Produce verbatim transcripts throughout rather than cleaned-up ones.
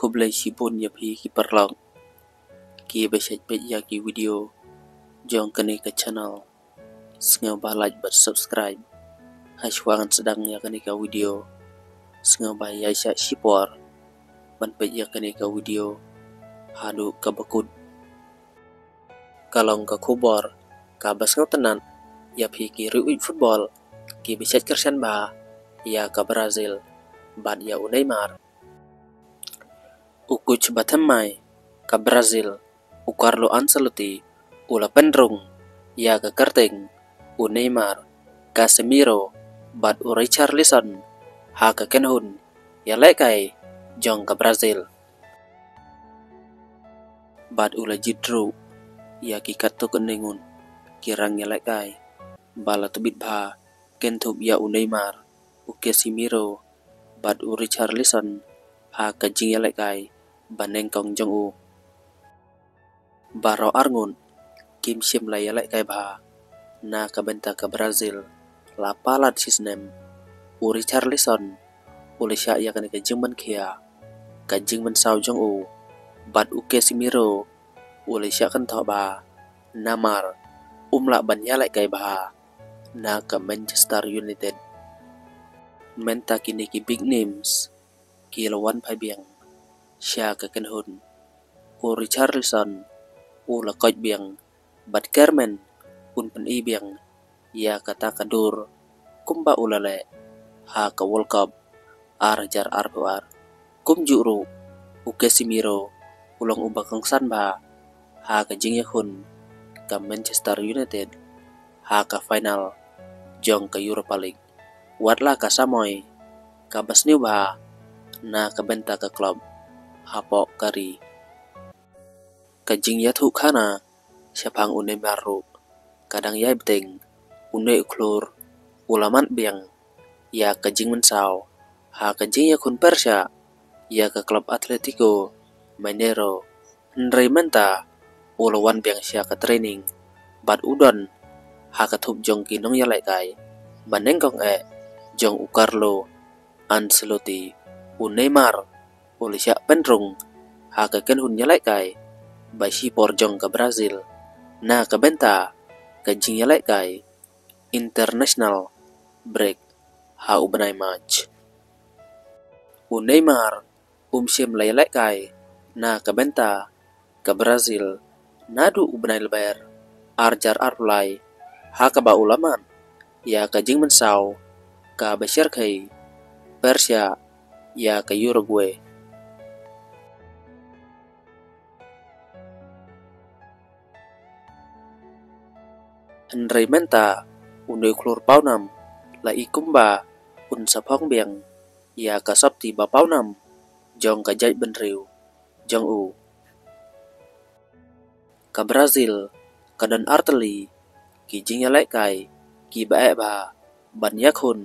Khublei shibun ïa phi ki paralok kiba shait peit ïa ki video jong kane ka channel. Sngewbha like bad subscribe. Hashwa ngan sdang ïa kane ka video, sngewbha ïaishah shipor ban peit ïa kane ka video haduh kaba kut. Ka long ka khubor kaba sngewtynnat ïa phi ki riewwait football kiba shait kyrshan bha ïa ka Brazil bad ïa u Neymar. U coach ba thymmai ka Brazil, u Carlo Ancelotti, u la pynrung ïa ka kyrteng u Neymar, Casemiro bad u Richarlison ha ka kynhun ïalehkai jong ka Brazil. Bad u la jied ruh ïa ki katto katne ngut ki rang ïalehkai ba la tbit bha kynthup ïa u Neymar, u Casemiro bad u Richarlison ha ka jingïalehkai ba nyngkong jong u. Baroh arngut kim shym la ïalehkai bha na ka bynta ka Brazil la palat shisnem. U Richarlison u la shah ïa kane ka jingmynkhia ka jingmynsaw jong u, bad u Casemiro u la shah kynthoh bha namar um lah ban ïalehkai bha na ka Manchester United. Mynta kine ki big names ki la wan phai biang sha ka kynhun. U Richarlison u la koit biang bad kyrmen un pyni biang ïa kata ka dur kumba u la leh ha ka World Cup ar hajar arphew ar. Kumjuh ruh u Casemiro u long uba kongsan bha ha ka jingïakhun ka Manchester United ha ka final jong ka Europa League. Watla ka samoi kaba sniew bha na ka bynta ka club hapoh ka ri. Ka jingïathuh khana shaphang u Neymar ruh ka dang ïai bteng. Une u khlur u la mad biang ïa ka jingmynsaw ha ka jingïakhun pyrshah ïa ka club Atletico Mineiro. Hynrei mynta u la wan biang sha ka training bad u don ha ka thup jong ki nongïalehkai ba nyngkong eh jong u Carlo Ancelotti. U Neymar u la shah pynrung ha ka kynhun ïalehkai ba shipor jong ka Brazil na ka bynta ka jingïalehkai international break ha u bnai March. U Neymar um shym la ïalehkai na ka bynta ka Brazil naduh u bnai Lber ar hajar arphew lai ha kaba u la mad ïa ka jingmynsaw kaba shyrkhei pyrshah ïa ka Uruguay. Hynrei mynta une u khlur pawnam la i kumba un sa phong biang ïa ka sopti ba pawnam jong ka jaitbynriew jong u. Ka Brazil ka don artylli ki jingïalehkai kiba eh bha ban ïakhun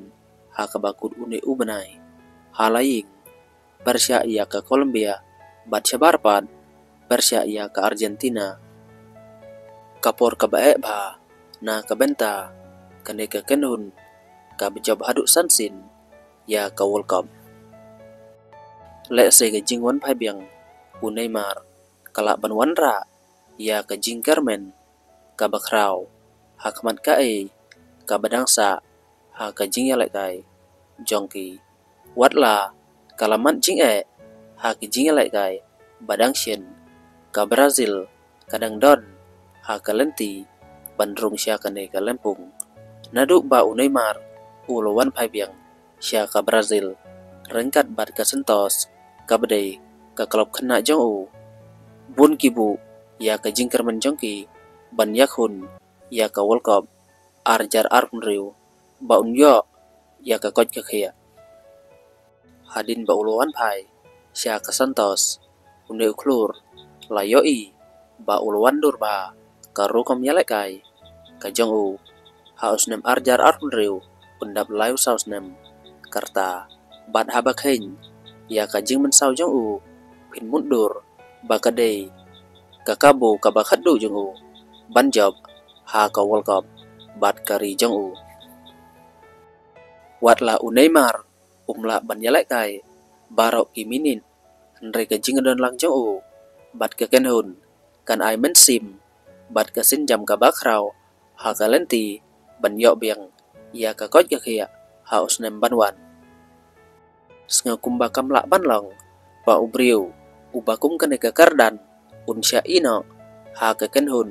ha kaba kut une u bnai. Ha la ïing pyrshah ïa ka Colombia bad shabar pat pyrshah ïa ka Argentina. Ka por kaba eh bha na ka bynta kane ka kynhun kaba jop haduh san sien ïa ka World Cup. Lehse ka jingwan phai biang u Neymar ka lah ban wanrah ïa ka jingkyrmen kaba khraw ha khmat kaei kaba dang sah ha ka jingïalehkai jong ki. Watla ka la mad jingeh ha ka jingïalehkai ba dang shen, ka Brazil ka dang don ha ka lynti ban rung sha kane ka lympung. Naduh ba u Neymar u la wan phai biang sha ka Brazil ryngkat bad ka Santos kaba dei ka klub khynnah jong u, bun ki buh ïa ka jingkyrmen jong ki ban ïakhun ïa ka World Cup ar hajar arphew hynriew ba un ïoh ïa ka koit ka khiah. Hadien ba u la wan phai sha ka Santos, une u khlur la ïohi ba u la wan dur bha ka rukom ïalehkai ka jong u. Ha u snem ar hajar arphew hynriew un dap lai u saw snem. Kata bad haba kheiñ ïa ka jingmynsaw jong u, phin mutdur ba ka dei ka kabu kaba khatduh jong u ban jop ha ka World Cup bad ka ri jong u. Watla u Neymar um lah ban ïalehkai baroh ki minit Hynrei ka jingdon lang jong u bad ka kynhun kan ai mynsiem bad ka sienjam kaba khraw ha ka lynti ban ïoh biang ïa ka koit ka khiah ha u snem ban wan. Sngew kumba kam lah ban long ba u briew uba kum kane ka kyrdan un shah ïeh noh ha ka kynhun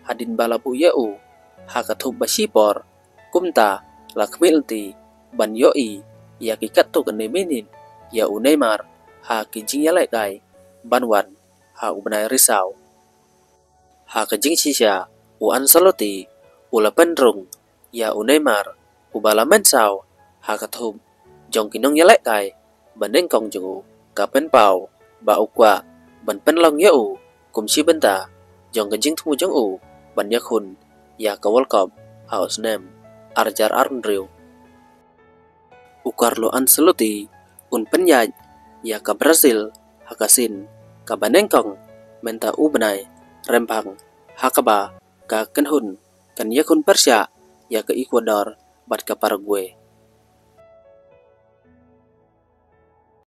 hadien ba la buh ïa u ha ka thup ba shipor. Kumta la khmih lynti ban ïohi ïa ki katto katne minit ïa u Neymar ha ki jingïalehkai ban wan ha u bnai risaw. Ha ka jingshisha u Ancelotti u la pynrung ïa u Neymar uba la mynsaw ha ka thup jong ki nongïalehkai ba nyngkong jong u. Ka pynpaw ba u kwah ban pynlong ïa u kum shi bynta jong ka jingthmu jong u ban ïakhun ïa ka World Cup ha u snem ar hajar arphew hynriew. U Carlo Ancelotti un pynïaid ïa ka Brazil ha ka sien kaba nyngkong mynta u bnai Rymphang ha kaba ka kynhun kan ïakhun pyrshah ïa ka Ecuador bad ka Paraguay.